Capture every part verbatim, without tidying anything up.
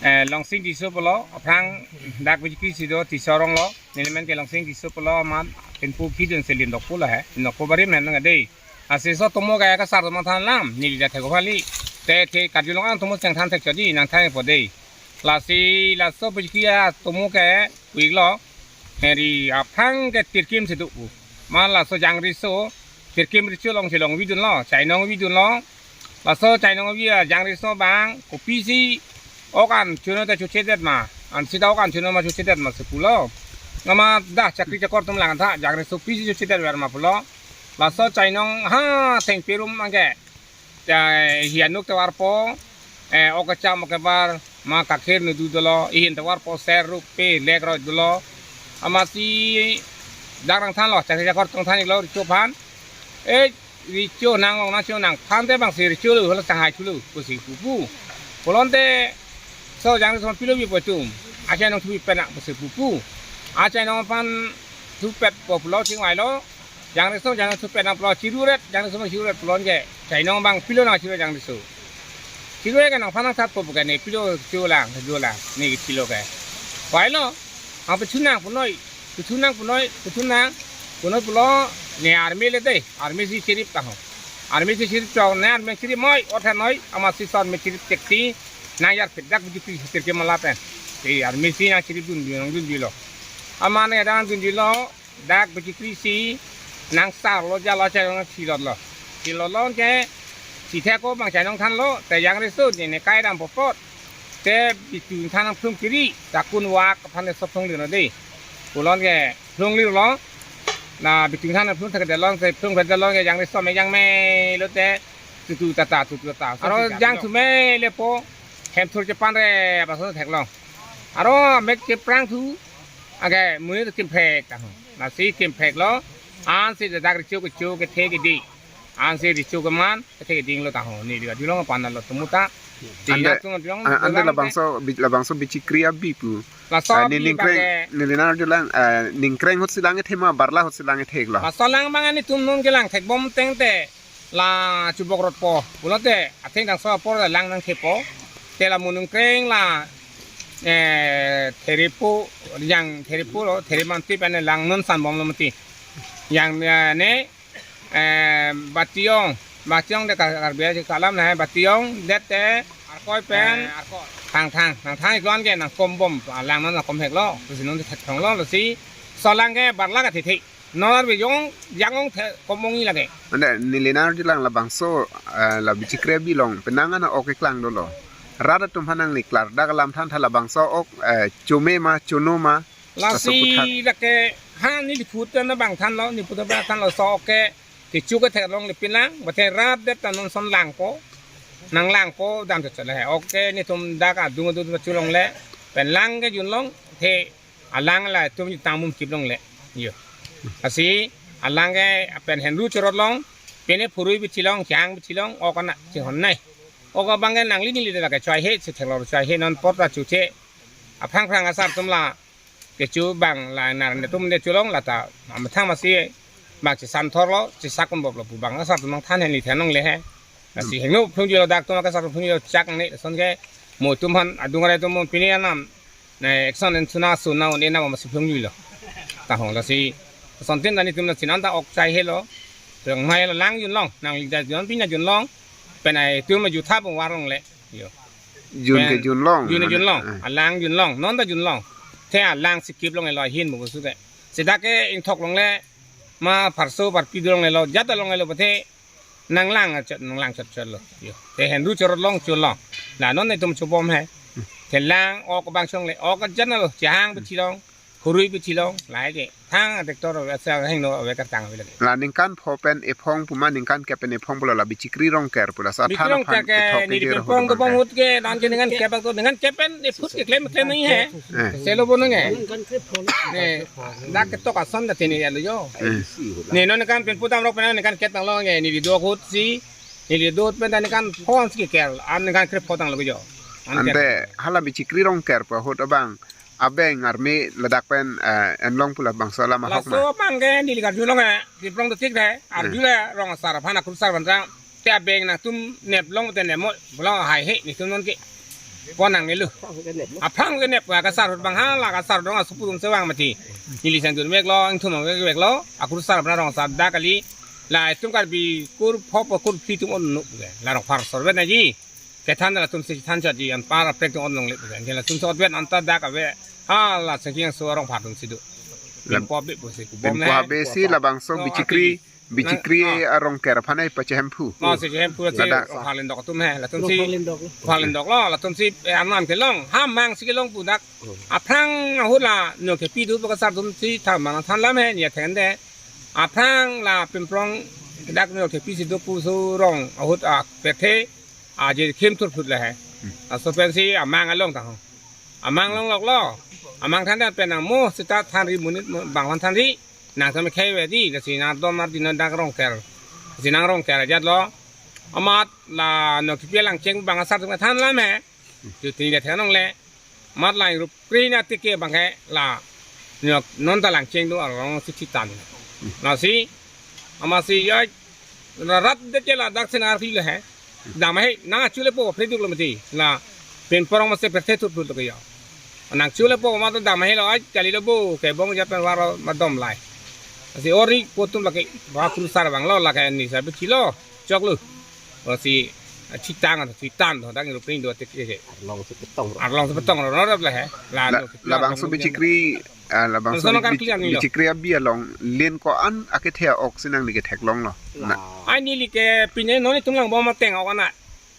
Eh, Longsing Tisso pulo, aphrang dak bijikri si do, Tisso arong lo, nelimen ke Longsing Tisso pulo, amat pinpu kidun se lindok pulo he, lindok pu barim nang dei. Lasi laso atomo ke kasar atum aphan than alam, neli ta thek-o kali, te the karjulong atomo chengthan thek chodi, nangthan po dei. Lasi laso bijikri atomo ke, pu-iklo, heri aphrang ke tirkim si do pu. Ma laso jangriso, tirkim riso along si longvidunlo, chainong vidunlo. Laso chainong avi a jangriso abang, kopisi ok an chono ta chochedet ma, an sita ok an chono ma chochedet ma si pulo. Nama dah chakri chakor atum langtha, jangriso pisi chochedet ver ma pulo. Laso chainong ha thengpi arum anke. Chai hi anuk tovarpo, eh, ok kacham ok kebar, ma kakhir nu du dolo, ihin tovarpo ser rup pe lek roi dolo. Amatsi dak nangthanlo, chakri chakor atum than-iklo, riso aphan. Eh, riso nanglong nangso nangphan te bang si riso lo, hala sanghai thulo, pusi pupu. Pulote, laso jangriso pilo bi po atum, achainong thupi pena, pusi pupu. Achainong aphan thupet po pulo chingvailo, jangriso, jangriso pen aplo chiruret, jangriso chiruret pulo anke. Chainong abang pilo nang chiru jangriso. Chiru ke nangphan nangthatpo pu ke ne pilo chiru lang, chiru lang, ne ke pilo ke. Vailo, ang pethunang punoi, pethunang punoi, pethunang, punoi pulo, ne army le dei, army si chirip ta ho. Army si chirip chok, ne army chirip moi, otha noi, amatsi laso army chirip cheksi, nang yarpet dak bijikri tirkim alam pen. Te army si nang chirip dun dun, nang dun dilo. Amat ne dak dun dilo, dak bijikri si nangsarlo jalo chainong silotlo. Silotlo anke si thek-o bang chainong thanlo, te jangriso ne ne kai dam popot. Te bitu than nangphlung kiri, takun wak aphan ne sop phlung lino dei. Pulo anke phlung lirlo. Na bitu than nangphlung thek delong, te phlung phet delong ke jangriso me jangme lote tutu tata, tutu tata. Aro jangthu me lepo, hem thur chepan re, paso theklo. Aro mek cheprang thu, anke monit kimprek ta ho. Lasi kimprek lo, ansi dak riso kecho kethe kedi. Ansi riso keman, kethe keding lo ta ho. Ne dei karjulong aphan lo tumuta. Ante, anda tung dong, an-, ante dong labangso, bi-, labangso bijikri abi pu. Laso ah, ne abi ningkreng, bang ke. Ne linar julang, ah, ningkreng ahut si lang kethe ma, barla ahut si lang ketheklo. Laso lang bang nelitum non kelang thekbom tangte. La chubok rotpo. Pulote, atheng dangso apor la lang nangthepo. Te la mo ningkreng la, eh, therepo, yang therepo lo, there manti pen lang non sanbomlo mati. Yang, eh, ne, eh, Batiyong, Batiyong de Kar-, Karbi aji kalam na, Batiyong, det te, Arkoi pen, eh, Arkoi. Thangthang, Thangthang iklo anke nangkombom, ah, lang non nangkomheklo, pusi non thekthonglo, lasi, laso lang ke barla kathe the. Non arve jong, jang ong the, kombong-i lake. Ante, ne linar julang labangso, eh, la bijikri abi along, penang an ok keklang dolo. Rat atum aphan nangli klardak alam than tha labangso ok, eh, chome ma, chono ma, laso aphuthak. Lasi lake, ha neli phu ta nabang thanlo, neli phu ta bang thanlo laso ok ke, kecho kethek longle pinlang, bate rat det ta non son langpo, nanglangpo, dam chot chot le he. Ok ke netum dak adung adung ta cholongle, pen lang ke junlong, the, alang la tum tangmum kip longle. Yo. Lasi alang ke pen henru chorot long, pine phurui bithi long, chang bithi long, ok ana chinghon nai. Ok abang ke nangli neli lake choi he, si theklong choi he non apor ta chu che. Aphrang phrang asar atum la kecho bang la nar netum de cholong lata, amethang masi bang chesan thorlo, chesak pon boplo pu bang asar atum nangthan henli than longle he. Lasi hingno phlungjuilo dak atum kasar phlungjuilo chak ne, lason ke mo atum aphan adung arai atum pine anam. Ne action en suna suna un enam masi phlungjuilo. Ta ho lasi. Lason tin ta netum na chinan ta ok chai helo. Plang mai lo lang junlong, nangli ta jun pina junlong. Pen ai atum jutha bung warlongle. Yo. Jun ke pen junlong, jun mane, junlong. Eh. Alang junlong, non ta junlong. The alang si kip longle lo ahin mo pusi te. Seta ke ingthok longle, ma pharso pharpi do longle lo, jat ta longle lo pathe. Nanglang chot, nanglang chot chotlo. Yo. Te henru chorot long cholong. La non netum chobom he. Te lang ok bang chongle, ok jan lo, chehang bithi long, khurui bithi long, lahai ke. Thang detector asa hingno ave kartang ave lake. La ningkan pho pen ephong puma ningkan kep pen ephong pulo la bijikri Rongker pu laso bijikri athan Rongker aphan ke kethok neli kejir pen ahut pong abang dobom he. Ahut ke, dan ke ningkan kep bang to, ningkan kep pen ephut ke klem klem nai he. Eh. Selo bono nge. Ne, dak ketok ason ta tini ya lo yo. Eh. Ne non ningkan pen pudam rok pen ningkan kep tanglo nge, neli do ahut si, neli do pen ta ningkan pho si ke kel, an ningkan krepho tanglo yo. An kel. Ante hala bijikri Rongker pu ahut abang, Abeng arme ladak pen, eh, enlong pu labangso alam ahok ma? Laso abang ke neli karjulong he, Pimprong district he, arjule rong asar aphan, akurusar aphan ta, te abeng nangtum neplong te nepmo, pulo haihe, netum non ke. Pon nangnelo. Aphrang ke nep, kasar ahut abang hala, kasar ahut dong asu pudung sewang mati. Neli sang dun veklo, ingthum vek veklo, akurusar aphan rong asar dak kali, la itum Karbi kur pho pho kur phli atum onnuk ke, la rong phar sor vet naji. Kethan latum si than chot ji, anpar aprek atum onlongle pu ke. Anke latum si otvet anta dak ave. Hala sengki yang so arong phar atum si do. Lam- Pimpo abe pusi kubom Pimpo ne. Abe si labangso Bichikri, Bichikri arong ker aphan ai pachehemphu. Ma si chehemphu si ladak. Rong phar lendok atum he. Latum si rong phar lendok lo. Phar lendok lo. Latum si, eh, arnam kelong. Ham mang si kelong pu dak. Aphrang ahut la Nokthepi do pu kasar atum si than mana than lam he, nia thengde. Aphrang la Pimprong dak Nokthepi si do pu so rong ahut a pethe. Aje khim thurphut le he. Hmm. Laso pensi amang along ta ho. Amang longlok lo. Amang than than pen nangmo seta thanri monit mo bang aphan thanri. Nang tame khei ve di, lasi nang dom nar di non dak rong ker. Lasi nang rong ker ajat lo. Amat la Nokthepi alangcheng bang asar atum than lam he. Ju tin le thenong le. Amat la ingrup kri na tike abang ke la. Nyo non ta langcheng do arong si thitan. Lasi amat si ya rat de ke ladak si nang arki le he. Dam he nang achu le po phreduk lo mati. La Pimprong ma se pethe thurphut lo ke ya. Nang chu le po ma to dam he lo ai kali lo bo ke bong ja pen varo ma dom lai. Lasi ori po atum lake ba kurusar abang lo lake ni sa be kilo. Chok lo. Lasi thitang, thitan do, dak ingrup ring do tik ke. Arlong si petong ro. Arlong si petong ro, ro, ro, le he. La, La, do, labangso arlong Bichikri, ah, labangso Laso nang Bich-, karkli ani lo. Bichikri abi along, lin ko-an akethe ok si nangli ke theklong lo. La. Na. Ai neli ke pine non itum langbom ateng ok ana.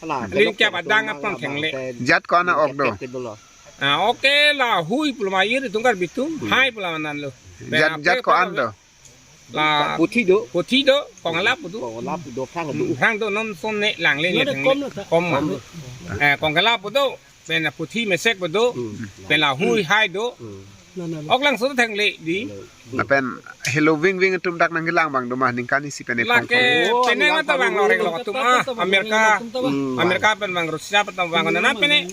Hala, Lin ke belok padang belok apang lang thengle. Bang te Jat ko-an ok do. Kepek ke dolo. Ah, oke la hui pu lo ma ir itum Karbi atum, Hmm. Hai pu lo ma nan lo. Jat, Bena jat pe ko-an pe do. La Puthi do. Puthi do, kongalap do. Kongalap do, phrang do. Hmm, phrang do, non son ne lang le ne Nada thang kom le. Lo ta. Kom ma. Kom lo. Eh, kongalap do, pen la puthi mesek do, Hmm. pen la hui hai do. Hmm. Na, na, na. Ok lang so thang le di. Lapen helo ving ving atum dak nangkelang abang do ma ningkan isi pen Lake epong. Oh, penang ningkan ta vang lo rek lo atum, ah, Amerika. Hmm. Amerika pen vang, Rusia pen vang, na pene.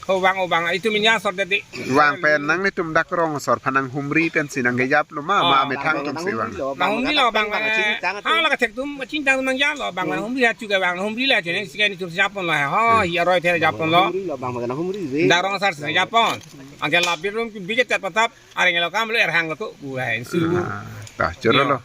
Ho vang, o vang, itum inya sor de di. Vang pen nanglitum dak rong asor aphan nanghumri pensi nangkejap lo ma, ma Oh, amethang atum si vang. Nanghumri lo, bang, bang, bang, eh, chingtang atum. Hala kethek atum, chingtang atum nangjap lo, bang, Hmm. nanghumri ha chu ke vang, nanghumri le chene, si ke netum si japon lo, ho, Hmm. hi aroi the japon lo. Nanghumri lo, bang, bang, nanghumri je. Dak rong asar si japon. Anke la birum ki bijet tet patap, areng lo kam lo erhang lo ko, bu hai, su. Ah, ta, choro lo. Yo.